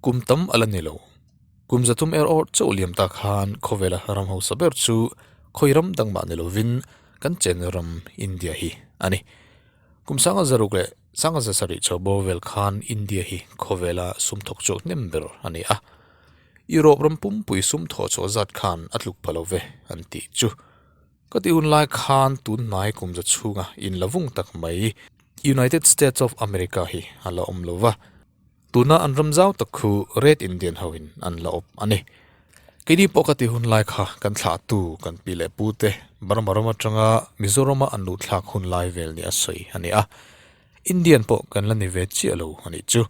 Kum tam a la ni lo. Kum 300 er awrh chauh liam ta khan khawvela ram hausa ber chu khawi ram dang mah ni lovin kan chenna ram India hi a ni. Kum 1600 leh 1700 chho bawr vel khan India hi khawvela sum thawk chhuak hnem ber a ni a. Europe ram pumpui sum thawh chhuah zat khan a tluk pha lo ve an tih chu. Ka tih hun lai khan tun hnai kum za chhunga inla vung tak mai United States of America hi a la awm lo va. Tuna an ram zau tak khu Red Indian hoin an la awp a ni. Keini pawh ka ti hun lai kha kan thlahtu kan pi leh pu te Burma ram atanga Mizorama an luh thlak hun lai vel ni a sawi a ni a. Indian pawh kan la ni ve chiah lo a nih chu.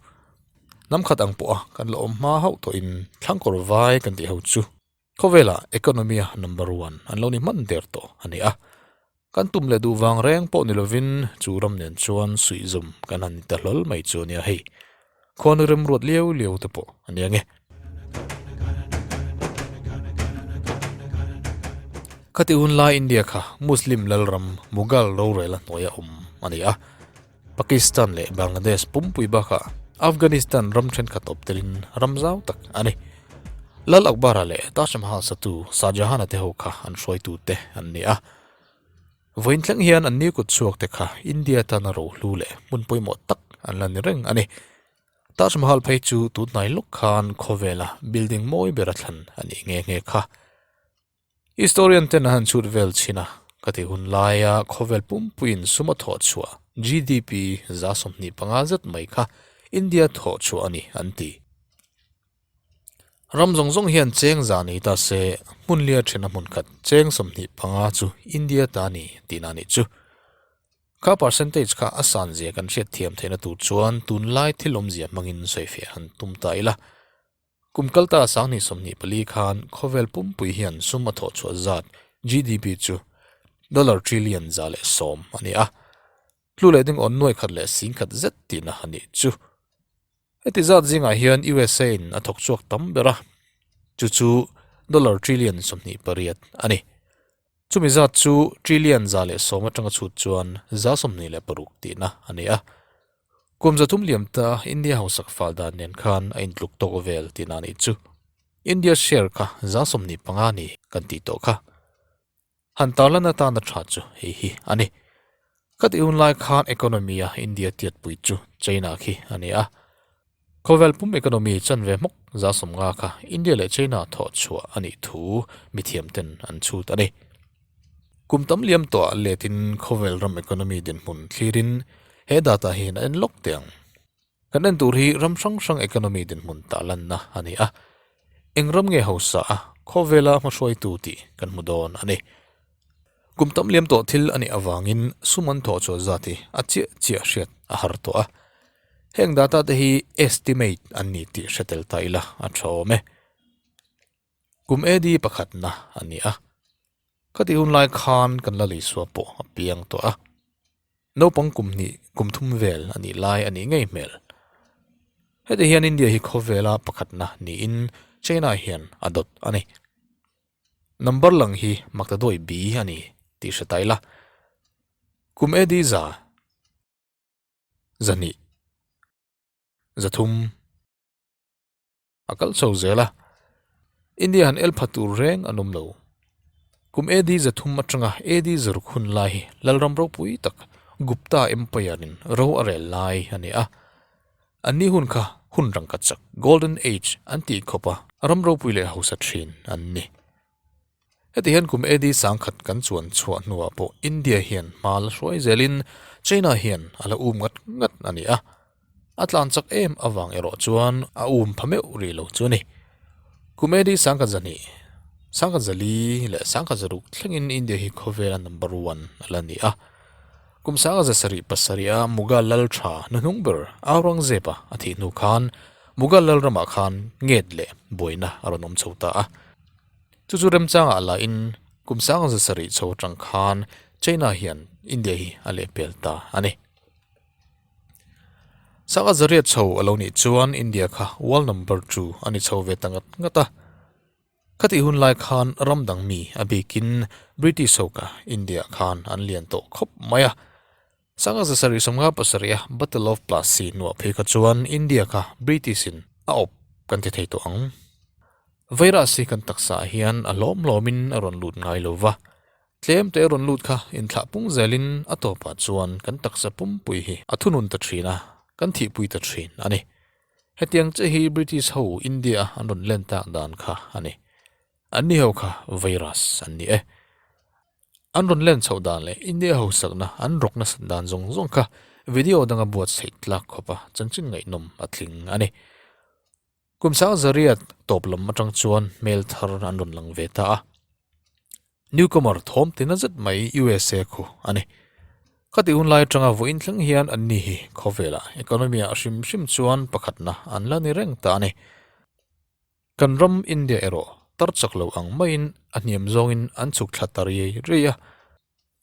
Hnam khat ang pawha kan la awm hma hauh tawhin thlangkawr vai kan tih ho chu Khawvela economy a number one an lo ni hman der tawh a ni a. Kan tum leh duh vang reng pawh ni lovin chu ram nen chuan suihzawm kan han ni ta hlawl mai chu a nia hei. Khuanu remruat liau liau te pawh a nia nge. Khati hun lai India kha Muslim lalram Mughal rorel a hnuaia awm a ni a. Pakistan leh Bangladesh pumpui bakah Afghanistan ram thenkhat awp telin ram zau tak a ni. Lal Akbar-a leh Taj Mahal satu Shah Jahan-a te ho kha an hruaitute an ni a. Vawiin thleng hian an ni kut chhuak te kha India tana rohlu leh hmun pawimawh tak an la ni reng a ni. Taj Mahal phei chu tunhnai lawk khan khawvela building mawi ber a thlan a nih nghe nghe kha. Historian ten a han chhut vel chhin a, ka ti hun laia khawvel pumpuiin sum a thawh chhuah GDP 25% zet mai kha India thawh chhuah a ni an ti. Ram zawng zawng hian cheng za nei ta se, hmun lia thena hmun khat cheng 25 chu India ta ni tihna a nih chu. Kha percentage kha a san zia kan hriat thiam theihna tur chuan tunlai thil awmzia hmangin sawifiah han tum ta ila. Kum kalta 2024 khan khawvel pumpui hian sum a thawh chhuah zat GDP chu dollar trillion 110 a ni a. Tlu leh ding awn nuai khat leh sing khat zet tihna a nih chu. Heti zat zingah hian USA in a thawk chhuak tam ber a, chu chu dollar trillion 28 a ni. Chumi zat chu trillion 110 atanga chhut chuan 26 tihna a ni a. Kum 300 liam ta India hausak fal dan nen khan a intluk tawk vel tihna a nih chu. India share kha 25% ni kan tih tawh kha. Han tarlan atana tha chu hei hi a ni. Khati hun lai khan economy a India tiatpui chu China khi a ni a. Khawvel pum economy chanve hmawk 50% kha India leh China thawh chhuah a nih thu mithiam ten an chhut a ni. Kum tam liam tawhah letin khawvel ram economy dinhmun thlirin he data hian a en lawk teh ang. Kan en tur hi ram hrang hrang economy dinhmun tah lanna a ni a. Eng ram nge hausa a khawvela hmahruaitu tih kan hmu dawn a ni. Kum tam liam tawh thil a nih avangin sum an thawh chhuah zat hi a chiah chiah hriat a har tawh a. Heng data te hi estimate an ni tih hre tel ta ila a tha awm e. Kum AD pakhatna a ni a. Khati hun lai khan kan la leisuah pawh a piang tawh a. Naupang kum hnih kum thum vel a nih lai a nih ngei hmel. Heti hian India hi khawvela pakhatna niin China hian a dawt a ni. Number lang hi makta dawi bi a ni tih hre ta ila. Kum AD za 200 300. A kal chho zel a, India han el pha tur reng an awm lo. Kum AD 300 atanga AD 600 hun lai hi Lalram ropui tak Gupta Empire in ro a rel lai a ni a. Anni hun kha hun rangka chak, Golden Age, an tih khawp a, ram ropui leh hausa thin an ni. Heti hian kum AD 1000 kan chuan chhuah hnuah pawh India hian hma la hruai zelin China hian a la um ngat ngat a ni a. A tlan chak em avang erawh chuan a um pha meuh rih lo chu a ni. Kum AD 1200, 1400 leh 1600 thlengin India hi khawvela number one a la ni a. Kum 1707 a Mughal lal tha hnuhnung ber Aurangzeb-a a thih hnu khan Mughal lal ramah khan nget leh buaina a rawn awm chho ta a. Chu chu remchangah la in kum 1700 chho atang khan China hian India hi a lehpel ta a ni. 1800 chho a lo nih chuan India kha world number 2 a ni chho ve ta ngat ngat a. Khati hun lai khan ram dang mi a bikin British ho kha India khan an lian tawh khawp mai a. 1757 a Battle of Plassey hnuah phei kha chuan India kha British in a awp. kan ti thei tawh ang. Virus hi kan taksa ah hian a hlawm hlawmin a rawn lut ngai lo va, tlem te a rawn lut kha inthlah pung zelin a tawpah chuan kan taksa pumpui hi a thunun ta thin a, kan thihpui ta thin a ni. Hetiang che hi British ho India a an rawn len tak dan kha a ni. Anni ho kha virus an ni e. An rawn len chhoh dan leh India hausakna an rawk nasat dan zawng zawng kha video danga buatsaih tlak khawpa chanchin ngaihnawm a tling a ni. Kum sang zariat tawp lam atang chuan hmel thar an rawn lang ve ta a. Newcomer thawm tina zet mai USA khu a ni. Khati hun lai atanga vawiin thleng hian anni hi khawvelah economy ah hrim hrim chuan pakhatna an la ni reng ta a ni. Kan ram India erawh tar chak lo ang maiin a hniam zawngin an chhuk thla ta riai riai a.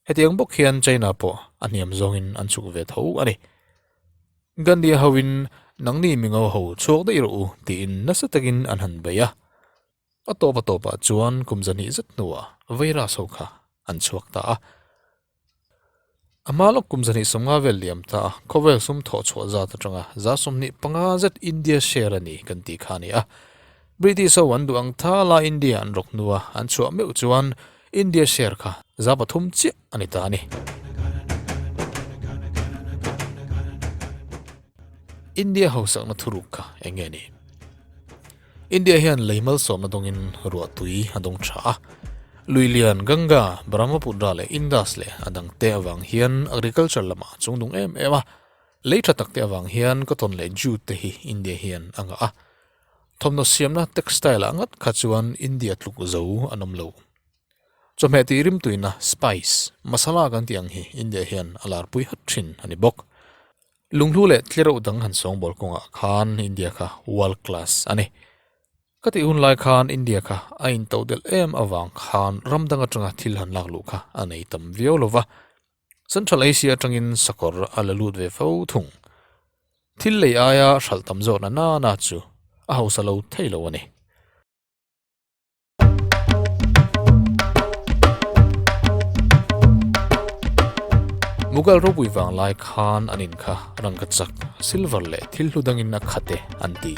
Hetiang bawk hian China pawh a hniam zawngin an chhuk ve tho a ni. Gandhi-a hoin nangni mingo ho chhuak daih rawh u tiin nasa takin an han bei a. A tawp a tawpah chuan kum zahnih zet hnuah virus ho kha an chhuak ta a. A hma lawk kum 250 vel liam ta a, khawvel sum thawh chhuah zat atanga 25 zet India share a ni kan tih kha a ni a. British ho an duh ang thala India an rawk hnua an chhuah meuh chuan India share kha 3% chiah a ni ta a ni. India hausakna thuruk kha eng nge ni? India hian lei malsawmna dawngin ruah tui a dawng tha a. Lui lian Ganga, Brahmaputra leh Indus leh a dangte avang hian agriculture lamah a chungnung em em a. Lei tha takte avang hian cotton leh jute te hi India hian a ngah a. Thawmhnaw siamna textile ah ngat kha chuan India tluk zo an awm lo. Chawhmeh tih rimtuina spice, masala kan tih ang hi India hian a larpui hat thin a ni bawk. Lunghlu leh tlereuh dang han sawngbawl kawngah khan India kha world class a ni. Ka tih hun lai khan India kha a intodelh em avang khan ram dang atanga thil han lak luh kha a nei tam viau lo va. Central Asia atangin sakawr a la lut ve fo thung. Thil lei aia hralh tam zawkna nana chu a hausa lo thei lo a ni. Mughal ropui vang lai khan an in kha rangka chak, silver leh thil hlu dangin a khat e an ti.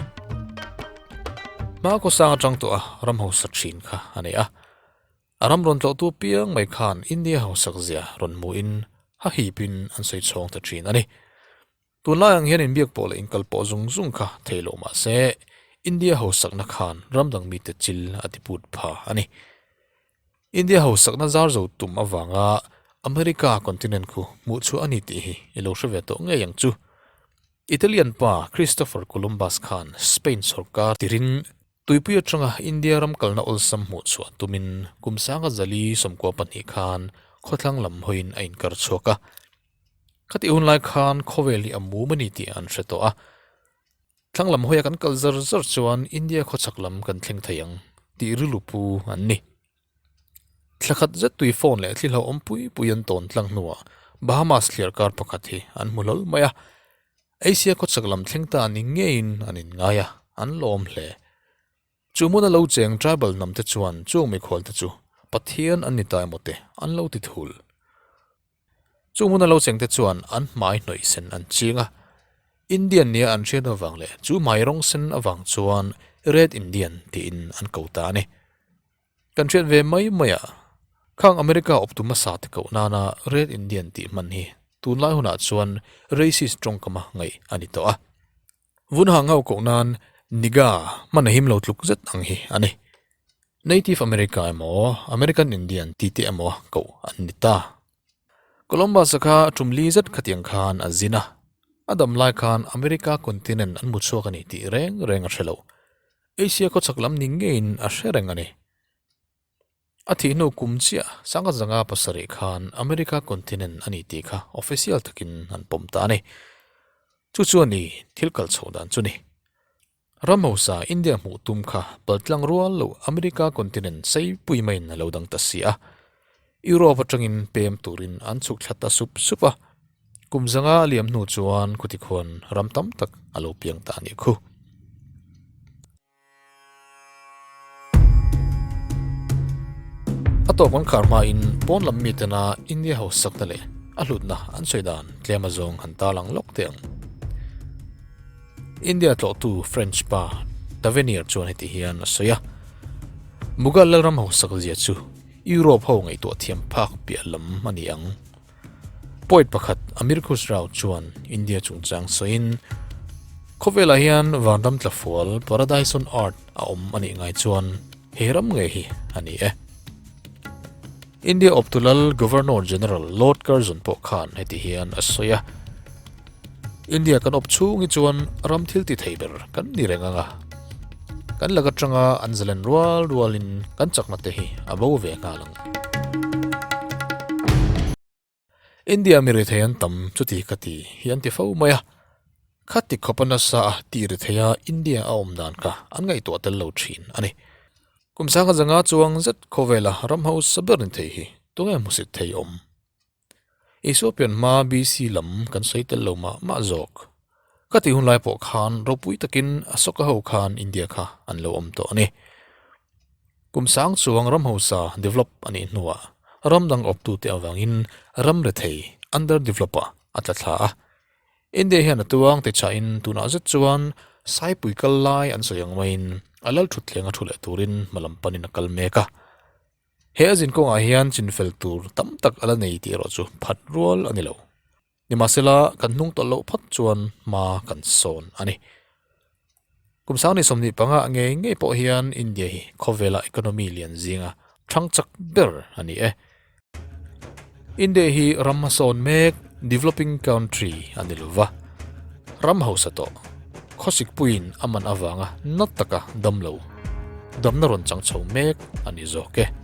Hma khawsang atang tawh a ram hausa thin kha a nei a. A ram rawn tlawhtu piang mai khan India hausak zia rawn hmuhin ha hipin an sawi chhawng ta thin a ni. Tunlai ang hian inbiak pawh leh inkal pawh zung zung kha thei lo mah se, India hausakna khan ram dang mite chil a ti put pha a ni. India hausakna zar zo tum avanga America continent khu hmuh chhuah a ni tih hi i lo hre ve tawh ngei ang chu. Italian pa Christopher Columbus khan Spain sawrkar tirin tuipui atanga India ram kalna awlsam hmuh chhuah tumin kum sanga zali 92 khan khawthlang lam hawiin a inkar chhuak a. Khati hun lai khan khawvel hi a mum a ni tih an hre tawh a. Thlang lam hawia kan kal zar zar chuan India khawchhak lam kan thleng thei ang tih rilru pu an ni. Thla khat zet tui phone leh thli hlauhawm pui pui an tawn tlang hnuah Bahamas thliar kar pakhat hi an hmu hlawl mai a. Asia khawchhak lam thleng ta ni ngeiin an inngai a, an lawm hle. Chu hmuna lo cheng tribal hnam te chuan chung mikhual te chu Pathian an ni ta emaw te an lo ti thul. Chung hmuna lo chengte chuan an hmai hnawih sen an ching a, Indian nia an hriat avang leh chu hmai rawng sen avang chuan Red Indian tiin an ko ta a ni. Kan hriat ve mai mai a, khang America awptu hmasa te koh nana Red Indian tih hman hi tunlai hunah chuan racist tawngkama ngaih a ni tawh a. Vun hang ho koh nan Niga hman a him lo tluk zet ang hi a ni. Native America emaw American Indian ti te emaw koh an ni ta. Columbus-a kha tum li zet khatiang khan a zin a, a dam lai khan America continent an hmu chhuak a ni tih reng reng a hre lo. Asia khawchhak lam ni ngeiin a hre reng a ni. A thih hnu kum chiah sangha zanga pasarih khan America continent a ni tih kha official takin an pawm ta a ni. Chu chu a ni thil kal chhoh dan chu ni. Ram hausa India hmuh tum kha paltlang rual loh America continent seipui maiin a lo dang ta si a. Europe atangin pem turin an chhuk thla ta sup sup a. Kum zanga a liam hnu chuan khuti khuan ram tam tak a lo piang ta a nih khu. A tawp an khar hmain pawn lam mitena India ho sakna leh a hlutna an sawi dan tlem azawng han tarlang lawk teh ang. India tlawhtu French pa Tavernier chuan heti hian a sawi a, Mughal lalram hausak zia chu Europe ho ngaihtuah thiam phak piah lam a ni ang. Poet pakhat Amir Khusrau chuan India chungchang sawiin, Khawvelah hian vanram tlafual, paradise on earth, a awm a nih ngai chuan he ram ngei hi a ni e. India awptu lal Governor General Lord Curzon pawh khan heti hian a sawi a, India kan awp chhung hi chuan ram thil ti thei ber kan ni reng ang a, kan lak atanga an zalen rual rualin kan chakna te hi a bo ve nghal ang. India mi rethei an tam chuti ka ti hi an ti fo mai a, khati khawp a nasa a tih rethei a India a awm dan kha an ngaihtuah tel lo thin a ni. Kum sanga zanga chuang zet khawvela ram hausa ber ni thei hi tunge hmusit thei awm? Isua pian hma BC lam kan sawi tel lo mah mah zawk. Ka tih hun lai pawh khan ropui takin Ashoka ho khan India kha an lo awm tawh a ni. Kum sang chuang ram hausa develop a nih hnuah ram dang awptute avangin ram rethei under develop ah a tla thla a. India hian a tuang ti chahin tunah zet chuan Saipui kal lai an sawi ang maiin a lal thutthleng a thu leh turin hmalam panin a kal mek a. He a zin kawngah hian chinfel tur tam tak a la nei tih erawh chu phat rual a ni lo. Nimahsela, kan hnung tawlh loh phawt chuan hma kan sawn a ni. Kum sang ni 25 ngei ngei pawh hian India hi khawvela economy lian zinga thang chak ber a ni e. India hi ram hmasawn mek, developing country, a ni lova, ram hausa tawh, khawsikpuiin a man avanga na taka dam lo, damna rawn chang chho mek a ni zawk e.